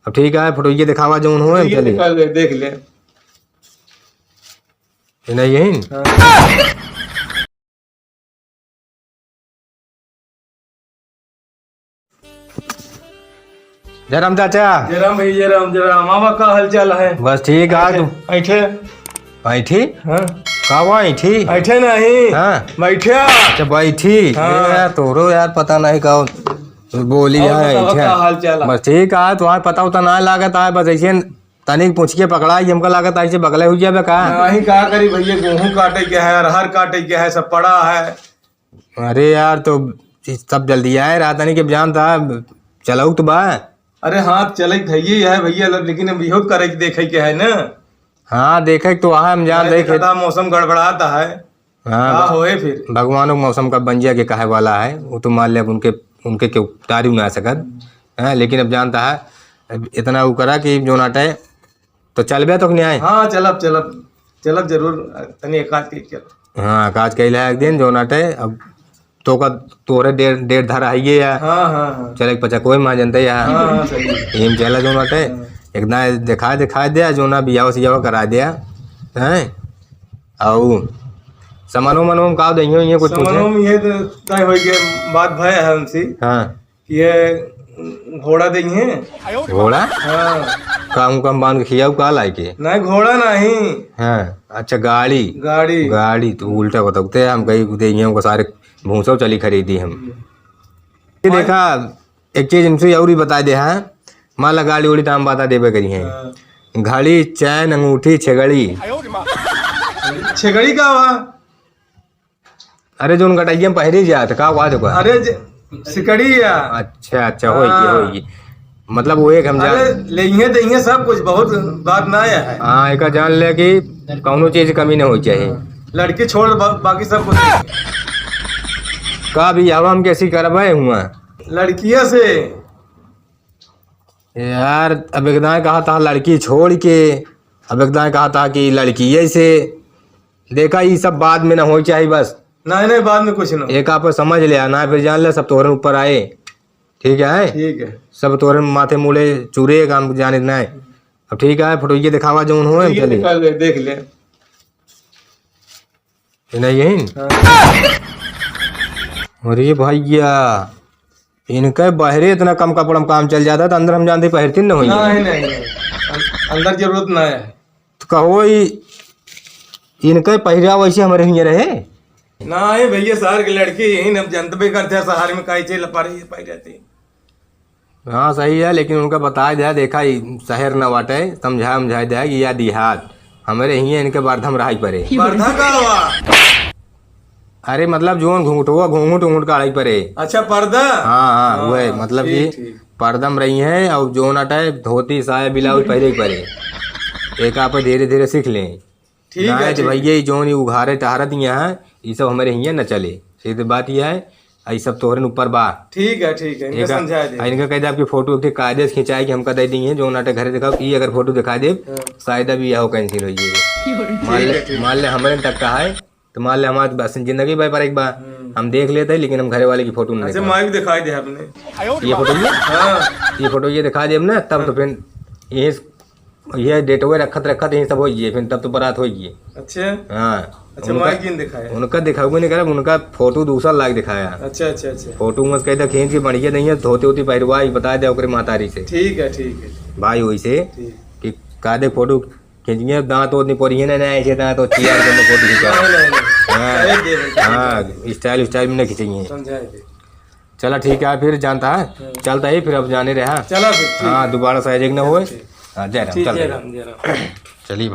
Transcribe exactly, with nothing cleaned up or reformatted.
अब ठीक है, फोटो ये दिखावा जौन हो, ठीक है, चलिए। निकाल ले, देख ले। ये नहीं यही? हाँ। जय राम चाचा। जय राम भैया, जय राम, जय राम। मामा, का हाल चाल है? बस ठीक है, बैठे, तू? बैठे। बैठी? हाँ। का हुआ, बैठी? बैठे नहीं। हाँ। बैठे। अच्छा, बैठी। हाँ। ये यार, तोरो यार, पता नहीं का बोली और है, बताओ, बैठे। का हाल चाल है? बस ठीक है, तुम्हारा पता उता ना लागत है, बस ऐसे तनिक पूछ के पकड़ा, ये हमका लागत ऐसे बगले हो जाबे का? नहीं, का करी भैया, गेहूं काटे के है, अरहर काटे के है, सब पड़ा है। अरे यार, तो ई सब जल्दी आए रहा, तनी के जानता, चलऊ तो बा। अरे हाँ, चले के धइये है भैया, लेकिन अब इहो करे के देखे के है ना। हाँ, देखे के तो है, हम जान नहीं रहे देखा कि था, मौसम गड़बड़ाता है। हाँ, का होए फिर? भगवानों के मौसम का बंजिया के कहे वाला है, वो तो मान ले, अब उनके, उनके क्यों टारी ना सकत। हाँ, लेकिन अब जानता है, अब इतना वो करा कि जो नाटे तो चलबे तो नहीं आए? हाँ, चलब, चलब, चलब जरूर, तनी एकाज के चल। हाँ, एकाज कइला एक दिन, जो नाटे, अब तो का तोरे डेढ़, डेढ़ धरा है ये यार। हाँ, हाँ, हाँ। चले के पचा कोई माँ जनते यार। हाँ, हाँ, सही है। यही में चला जो नाटे, हाँ। एक दाएं दिखा, दिखा दे, जो ना बियाह सियाह करा दे, हैं? आऊ, सामानो मानो में का दइयो, ये कुछ पूछे? सामानो में ये तो तय हो गया, बात भय है हमसे। हाँ। ये घोड़ा देंगे। घोड़ा? हाँ। का हमको हम बांध के खियाऊ का लाए के? नहीं, घोड़ा नहीं। हाँ, अच्छा, गाड़ी। गाड़ी। गाड़ी, तो उल्टा बताते हैं, हम कहीं देंगे, हमको सारे भूसा चली खरीदी हम। हम्म। ये देखा, एक चीज इनसे और ही बता दे, हाँ, मान ला गाड़ी उड़ी दाम बता देबे करी है। हाँ। घड़ी, चैन, अंगूठी, छेगड़ी। छेगड़ी का हुआ? अरे, जोन गटैया में पहिरे जात, का बात है? अरे, जे, सिकड़ी या। अच्छा, अच्छा, होई गई, हाँ। होई गई। मतलब, वो एक हम अरे, जान लेइहे, देइहे सब कुछ, बहुत बात ना है। हाँ, एका जान ले कि कौनो चीज की कमी ना होई चाहिए। हाँ। लड़की छोड़, बा-, बाकी सब कुछ। का भी हवा हम कैसी करवाए हुआ? लड़किया से। यार, अब एक दाएं कहा था लड़की छोड़ के, अब एक दाएं कहा था कि लड़की ऐसे। देखा, ई सब बाद में ना होई चाही बस। नहीं, नहीं, बाद में कुछ ना। एक आप समझ लिया ना, फिर जान ले सब तोहरे ऊपर आए। ठीक है? ठीक है। सब तोहरे माथे मूड़े चूरे, काम जाने ना। अब ठीक है, फोटो ये दिखावा जौन हो, ठीक है, चलिए। निकाल ले, देख ले। ये नहीं यही? हाँ। अरे भैया, इनके बहरे इतना कम कपड़ा में काम चल जाता, तो अंदर हम जानते पहिरती न होई। नहीं, नहीं, नहीं। अं-, अंदर जरूरत ना है। तो कहो, ई, इनके पहिरा वैसे हमरे हियाँ रहे? नहीं भैया, शहर के लड़की यही न, अब जनतबे करते हैं, शहर में काहे चल पा रही है, पाई रहती। हाँ, सही है, लेकिन उनका बताए दिया, देखा, ई शहर न बाटे, समझा, समझाए दिया कि या देहात, हमरे हियाँ इनके बरधम रहाई परे। वर्धा का हुआ? अरे, मतलब, जोन घूंघटवा, घूंघट, घूंघट काढ़ाई परे। अच्छा, पर्दा? हाँ, हाँ, हाँ, वही, हाँ, मतलब ठीक, कि ठीक। पर्दा में रही हैं और जोन अटाए धोती, साया, ब्लाउज पहिरे के परे। एक आप धीरे-धीरे सीख लें। ठीक ना है, है, तो ठीक भैया, है। ई जोन ई उघारे टहरत ही हैं, ई सब हमरे हियाँ न चले। सीधी बात यह है, ई सब तोहरे ऊपर बा। ठीक है, ठीक है, इनका एक, समझाए दे। आ, इनका कह दे आपकी फोटो एक ठे कायदे से खिंचाए कि हमका दे दी है, जोन अटे घरे दिखाओ, ई अगर फोटो दिखा दे, हाँ। शायद अब ई हो cancel हो जाए। मान ठीक ले, है, ठीक। मान ले हमरे तक का है, तो मान ले हमारे बस जिंदगी भर पर एक बार हम्म। हम देख लेते हैं, लेकिन हम घरे वाले की फोटो नहीं अच्छा, दिखाओ। माइक दिखाई दे आपने। ये फोटो ये? हाँ। ये फोटो ये दिखा दे हमने, तब तो हाँ। फिर ये, ये डेटवे रखत रखत ये सब हो गए, फिर तब तो बारात हो गई। अच्छा। हाँ। अच्छा, उनका, माइक किन दिखाया? उनका दिखावे नहीं करे, उनका फोटो दूसरा लाग दिखाया। अच्छा, अच्छा, अच्छा। फोटो में कहता खींच के बढ़िया नहीं है, धोती वोती पहिरवा, ये बता दे ओकरे महतारी से। ठीक है, ठीक है। भाई वैसे ठीक। कि का दे फोटो खींचिए, दांत वोत नहीं पड़ी है ना, ना ऐसे दांत वोत चियार के फोटो खींचा। नहीं, नहीं, नहीं। हाँ। अरे, दे दे, हाँ, समझा दे। Style, style में नहीं खींचेंगे। समझा दे। चला ठीक है, फिर जानता है, हाँ। चलता ही, फिर अब जाने रहा। चला फिर, ठीक हाँ, है। दोबारा से एक ना होए। ठीक। हाँ, जय राम, ठीक, चल जय रहे। राम, जय राम। चलिए।